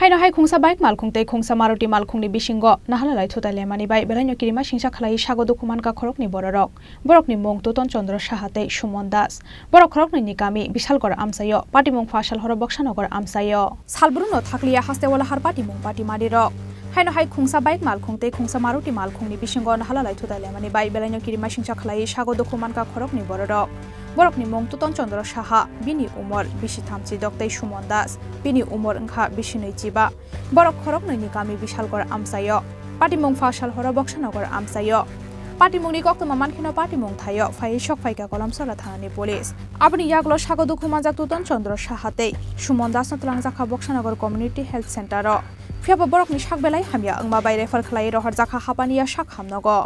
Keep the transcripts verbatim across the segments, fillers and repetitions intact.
Haino hai khungsa bike malkhung tei khungsa Maruti malkhungni bisingo nahalalai thutai lemani bai belaino kirima singsa khlai sago dukhu mankha khoroknwi bororok. Borokni mung Tuton Chandra Saha tei Suman Das. Borok khoroknwini kami Bisalgor amchaio, patimung Pha Salhoro Boksanagar amchaio. Salbruno thakliya haste walahar patimung patimanirok. Haino hai khungsa bike malkhung tei khungsa Maruti malkhungni bisingo nahalalai thutai lemani bai belaino kirima singsa khlai sago dukhu mankha khoroknwi bororok. Borokni mung Tuton Chandra Saha, bini umor bisi thamchi dok tei Suman Das, bini umor wngkha bisi nwichiba. Borok khoroknwini kami Bisalgor amchaio. Patimung Pha Salhoro Boksanagar amchaio. Patimungni koktwma mankheno patimung thaio phaiwi sok phaikha Kolomsora thanani police. Aboni yagulo sago dukhu manjak Tuton Chandra Saha tei Suman Dasno twlangjakha Boksanagar Community Health Center o. Phiyaba borokni sak belai hamya wngma bai refer khlaiwi rohorjakha Hapaniya sak hamnogo.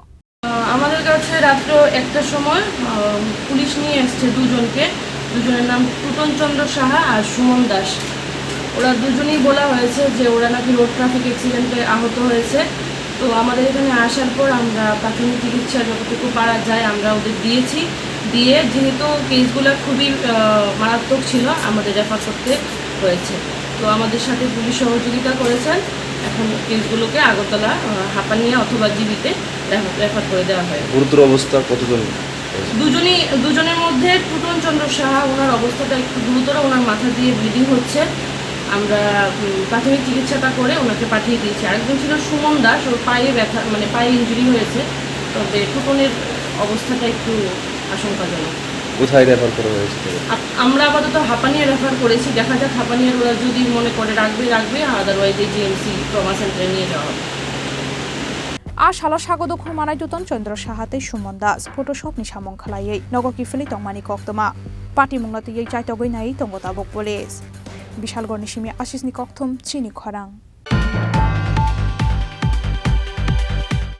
আহ, আমাদের কাছে রাত্র একটার সময়, আহ, পুলিশ নিয়ে এসছে দুজনকে। দুজনের নাম টুটন চন্দ্র সাহা আর সুমন দাস। ওরা দুজনেই বলা হয়েছে যে ওরা নাকি রোড ট্রাফিক অ্যাক্সিডেন্টে আহত হয়েছে। তো আমাদের এখানে আসার পর আমরা প্রাথমিক চিকিৎসা যতটুকু পারা যায় আমরা ওদের দিয়েছি। দিয়ে যেহেতু কেসগুলো খুবই, আহ, মারাত্মক ছিল, আমাদের রেফার করতে হয়েছে। তো আমাদের সাথে পুলিশ সহযোগিতা করেছেন। এখন কেসগুলোকে আগরতলা, আহ, হাপানিয়া অথবা জিবিতে রেফার, রেফার করে দেওয়া হয়। গুরুতর অবস্থা কতজন? দুজনই, দুজনের মধ্যে টুটন চন্দ্র সাহা, ওনার অবস্থাটা একটু গুরুতর, ওনার মাথা দিয়ে ব্লিডিং হচ্ছে। আমরা, উম, প্রাথমিক চিকিৎসাটা করে ওনাকে পাঠিয়ে দিয়েছি। আরেকজন ছিল সুমন দাস, ওর পায়ে ব্যথা, মানে পায়ে ইনজুরি হয়েছে, তবে টুটনের অবস্থাটা একটু আশঙ্কাজনক। কোথায় রেফার করা হয়েছে? আপ-, আমরা আপাতত হাপানিয়া রেফার করেছি, দেখা যাক হাপানিয়ার ওরা যদি মনে করে রাখবে রাখবে, আদারওয়াইজ এই জিএমসি ট্রমা সেন্টারে নিয়ে যাওয়া হবে। A salo sago dukhu manai Tuton Chandra Saha tei Suman Das Photoshop ni samung khlaiwi nogo kiphilwi tongmani koktwma. Patimungno twiwi chaitogwi naiwi tongo tabuk police. Bisalgorni simi Ashisni kokthum chini khorang.